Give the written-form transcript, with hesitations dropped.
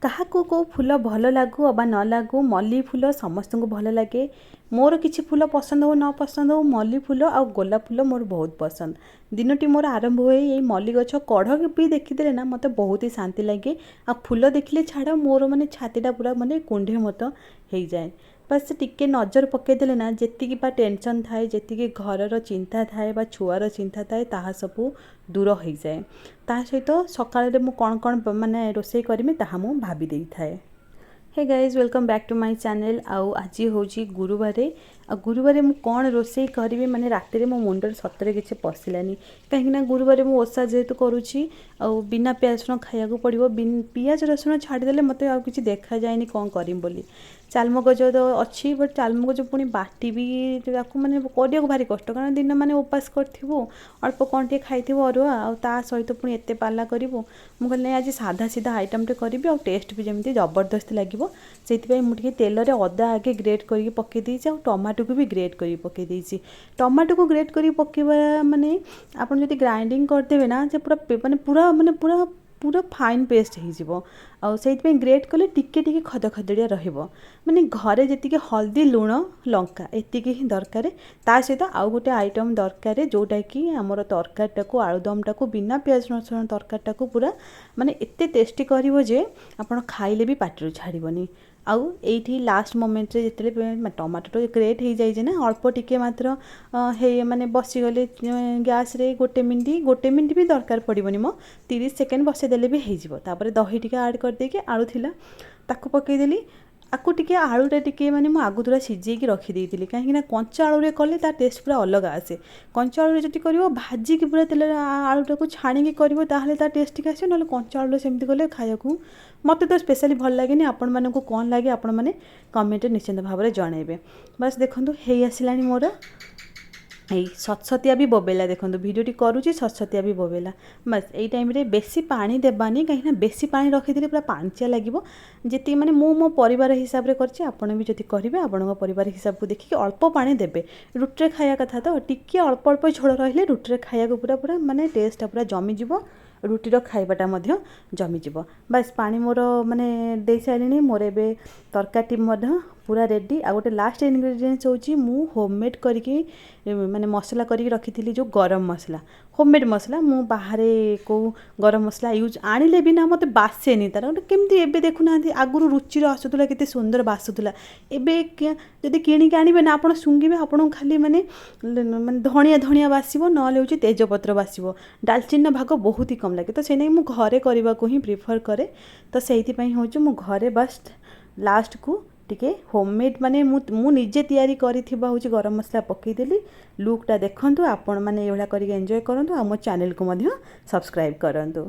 କାହାକୁ କେଉଁ ଫୁଲ ଭଲ ଲାଗୁ ଅବା ନ ଲାଗୁ, ମଲ୍ଲି ଫୁଲ ସମସ୍ତଙ୍କୁ ଭଲ ଲାଗେ। ମୋର କିଛି ଫୁଲ ପସନ୍ଦ ହଉ ନ ପସନ୍ଦ ହଉ, ମଲ୍ଲି ଫୁଲ ଆଉ ଗୋଲାପ ଫୁଲ ମୋର ବହୁତ ପସନ୍ଦ। ଦିନଟି ମୋର ଆରମ୍ଭ ହୁଏ ଏଇ ମଲ୍ଲି ଗଛ କଢ଼ ବି ଦେଖିଦେଲେ ନା ମୋତେ ବହୁତ ହି ଶାନ୍ତି ଲାଗେ। ଆଉ ଫୁଲ ଦେଖିଲେ ଛାଡ଼, ମୋର ମାନେ ଛାତିଟା ପୁରା ମାନେ କୁଣ୍ଢେ ମତ ହେଇଯାଏ। ବାସ୍, ଟିକେ ନଜର ପକାଇଦେଲେ ନା ଯେତିକି ବା ଟେନସନ୍ ଥାଏ, ଯେତିକି ଘରର ଚିନ୍ତା ଥାଏ ବା ଛୁଆର ଚିନ୍ତା ଥାଏ, ତାହା ସବୁ ଦୂର ହେଇଯାଏ। ତା ସହିତ ସକାଳରେ ମୁଁ କ'ଣ କ'ଣ ମାନେ ରୋଷେଇ କରିବି, ତାହା ମୁଁ ଭାବି ଦେଇଥାଏ। Hey guys, welcome back to my channel. ଆଉ ଆଜି ହେଉଛି ଗୁରୁବାର। ଆଉ ଗୁରୁବାରେ ମୁଁ କ'ଣ ରୋଷେଇ କରିବି, ମାନେ ରାତିରେ ମୋ ମୁଣ୍ଡରେ ସତରେ କିଛି ପଶିଲାନି। କାହିଁକିନା ଗୁରୁବାରେ ମୁଁ ଓଷା ଯେହେତୁ କରୁଛି ଆଉ ବିନା ପିଆଜ ରସୁଣ ଖାଇବାକୁ ପଡ଼ିବ। ପିଆଜ ରସୁଣ ଛାଡ଼ିଦେଲେ ମୋତେ ଆଉ କିଛି ଦେଖାଯାଏନି କ'ଣ କରିବି ବୋଲି। ଚାଲମଗଜ ତ ଅଛି, ବଟ୍ ଚାଲମଗଜ ପୁଣି ବାଟିବି, ତାକୁ ମାନେ କରିବାକୁ ଭାରି କଷ୍ଟ। କାରଣ ଦିନ ମାନେ ଉପାସ କରିଥିବୁ, ଅଳ୍ପ କ'ଣ ଟିକେ ଖାଇଥିବୁ ଅରୁଆ, ଆଉ ତା ସହିତ ପୁଣି ଏତେ ପାଲା କରିବୁ। ମୁଁ କହିଲି, ନାଇଁ, ଆଜି ସାଧା ସିଧା ଆଇଟମ୍ଟେ କରିବି ଆଉ ଟେଷ୍ଟ ବି ଯେମିତି ଜବରଦସ୍ତ ଲାଗିବ। ସେଇଥିପାଇଁ ମୁଁ ଟିକେ ତେଲରେ ଅଦା ଆଗେ ଗ୍ରେଟ୍ କରିକି ପକାଇ ଦେଇଛି ଆଉ ଟମାଟୋକୁ ବି ଗ୍ରେଟ୍ କରିକି ପକାଇ ଦେଇଛି। ଟମାଟୋକୁ ଗ୍ରେଟ୍ କରିକି ପକାଇବା ମାନେ ଆପଣ ଯଦି ଗ୍ରାଇଣ୍ଡିଙ୍ଗ କରିଦେବେ ନା, ସେ ପୁରା ମାନେ ପୁରା ଫାଇନ୍ ପେଷ୍ଟ ହେଇଯିବ। ଆଉ ସେଇଥିପାଇଁ ଗ୍ରେଟ୍ କଲେ ଟିକେ ଟିକେ ଖଦ ଖଦଡ଼ିଆ ରହିବ। ମାନେ ଘରେ ଯେତିକି ହଳଦୀ, ଲୁଣ, ଲଙ୍କା ଏତିକି ହିଁ ଦରକାର। ତା ସହିତ ଆଉ ଗୋଟେ ଆଇଟମ୍ ଦରକାର, ଯେଉଁଟାକି ଆମର ତରକାରୀଟାକୁ, ଆଳୁଦମଟାକୁ, ବିନା ପିଆଜ ରସୁଣ ତରକାରୀଟାକୁ ପୁରା ମାନେ ଏତେ ଟେଷ୍ଟି କରିବ ଯେ ଆପଣ ଖାଇଲେ ବି ପାଟିରୁ ଛାଡ଼ିବନି। ଆଉ ଏଇଠି ଲାଷ୍ଟ ମୋମେଣ୍ଟରେ ଯେତେବେଳେ ଟମାଟୋ ଗ୍ରେଟ୍ ହେଇଯାଇଛି ନା, ଅଳ୍ପ ଟିକେ ମାତ୍ର ହେଇ ମାନେ ବସିଗଲେ ଗ୍ୟାସ୍ରେ ଗୋଟେ ମିନିଟ୍, ଗୋଟେ ମିନିଟ୍ ବି ଦରକାର ପଡ଼ିବନି ମ, 30 ସେକେଣ୍ଡ ବସେଇଦେଲେ ବି ହେଇଯିବ। ତାପରେ ଦହି ଟିକେ ଆଡ଼୍ କରିଦେଇକି, ଆଳୁ ଥିଲା, ତାକୁ ପକାଇଦେଲି। ଆକୁ ଟିକେ ଆଳୁଟା ଟିକେ ମାନେ ମୁଁ ଆଗତୁରା ସିଝେଇକି ରଖିଦେଇଥିଲି, କାହିଁକିନା କଞ୍ଚା ଆଳୁରେ କଲେ ତା ଟେଷ୍ଟ ପୁରା ଅଲଗା ଆସେ। କଞ୍ଚା ଆଳୁରେ ଯଦି କରିବ, ଭାଜିକି ପୁରା ତେଲରେ ଆଳୁଟାକୁ ଛାଣିକି କରିବ, ତାହେଲେ ତା ଟେଷ୍ଟ ଟିକେ ଆସିବ। ନହେଲେ କଞ୍ଚା ଆଳୁରେ ସେମିତି କଲେ ଖାଇବାକୁ ମୋତେ ତ ସ୍ପେଶାଲି ଭଲ ଲାଗେନି। ଆପଣମାନଙ୍କୁ କ'ଣ ଲାଗେ, ଆପଣମାନେ କମେଣ୍ଟରେ ନିଶ୍ଚିନ୍ତ ଭାବରେ ଜଣାଇବେ। ବାସ୍, ଦେଖନ୍ତୁ, ହେଇ ଆସିଲାଣି ମୋର। ଏଇ ସତସତିଆ ବି ବୋବେଇଲା। ଦେଖନ୍ତୁ, ଭିଡ଼ିଓଟି କରୁଛି, ସତସତିଆ ବି ବୋବେଇଲା। ବାସ୍, ଏଇ ଟାଇମ୍ରେ ବେଶୀ ପାଣି ଦେବାନି, କାହିଁକିନା ବେଶୀ ପାଣି ରଖିଦେଲେ ପୁରା ପାଣିଚିଆ ଲାଗିବ। ଯେତିକି ମାନେ ମୁଁ ମୋ ପରିବାର ହିସାବରେ କରିଛି, ଆପଣ ବି ଯଦି କରିବେ, ଆପଣଙ୍କ ପରିବାର ହିସାବକୁ ଦେଖିକି ଅଳ୍ପ ପାଣି ଦେବେ। ରୁଟିରେ ଖାଇବା କଥା ତ, ଟିକେ ଅଳ୍ପ ଅଳ୍ପ ଝୋଳ ରହିଲେ ରୁଟିରେ ଖାଇବାକୁ ପୁରା ପୁରା ମାନେ ଟେଷ୍ଟଟା ପୁରା ଜମିଯିବ, ରୁଟିର ଖାଇବାଟା ମଧ୍ୟ ଜମିଯିବ। ବାସ୍, ପାଣି ମୋର ମାନେ ଦେଇସାରିଲିଣି। ମୋର ଏବେ ତରକାରୀଟି ମଧ୍ୟ ପୁରା ରେଡ଼ି। ଆଉ ଗୋଟେ ଲାଷ୍ଟ ଇନଗ୍ରିଡ଼ିଏଣ୍ଟସ୍ ହେଉଛି, ମୁଁ ହୋମମେଡ଼୍ କରିକି ମାନେ ମସଲା କରିକି ରଖିଥିଲି, ଯେଉଁ ଗରମ ମସଲା, ହୋମମେଡ଼୍ ମସଲା। ମୁଁ ବାହାରେ କେଉଁ ଗରମ ମସଲା ୟୁଜ୍ ଆଣିଲେ ବି ନା ମୋତେ ବାସେନି ତା'ର ଗୋଟେ କେମିତି। ଏବେ ଦେଖୁନାହାନ୍ତି, ଆଗରୁ ରୁଚିର ଆସୁଥିଲା, କେତେ ସୁନ୍ଦର ବାସୁଥିଲା। ଏବେ ଯଦି କିଣିକି ଆଣିବେ ନା, ଆପଣ ଶୁଙ୍ଘିବେ, ଆପଣଙ୍କୁ ଖାଲି ମାନେ ମାନେ ଧଣିଆ ଧଣିଆ ବାସିବ, ନହେଲେ ହେଉଛି ତେଜପତ୍ର ବାସିବ। ଡାଲଚିନିର ଭାଗ ବହୁତ ହି କମ୍ ଲାଗେ। ତ ସେଇ ନାଗି ମୁଁ ଘରେ କରିବାକୁ ହିଁ ପ୍ରିଫର୍ କରେ। ତ ସେଇଥିପାଇଁ ହେଉଛି ମୁଁ ଘରେ ବାସ୍ ଲାଷ୍ଟକୁ ଟିକେ ହୋମମେଡ଼୍ ମାନେ ମୁଁ ନିଜେ ତିଆରି କରିଥିବା ହେଉଛି ଗରମ ମସଲା ପକାଇଦେଲି। ଲୁକ୍ଟା ଦେଖନ୍ତୁ। ଆପଣମାନେ ଏଇଭଳିଆ କରିକି ଏନ୍ଜୟ କରନ୍ତୁ ଆଉ ମୋ ଚ୍ୟାନେଲକୁ ମଧ୍ୟ ସବସ୍କ୍ରାଇବ୍ କରନ୍ତୁ।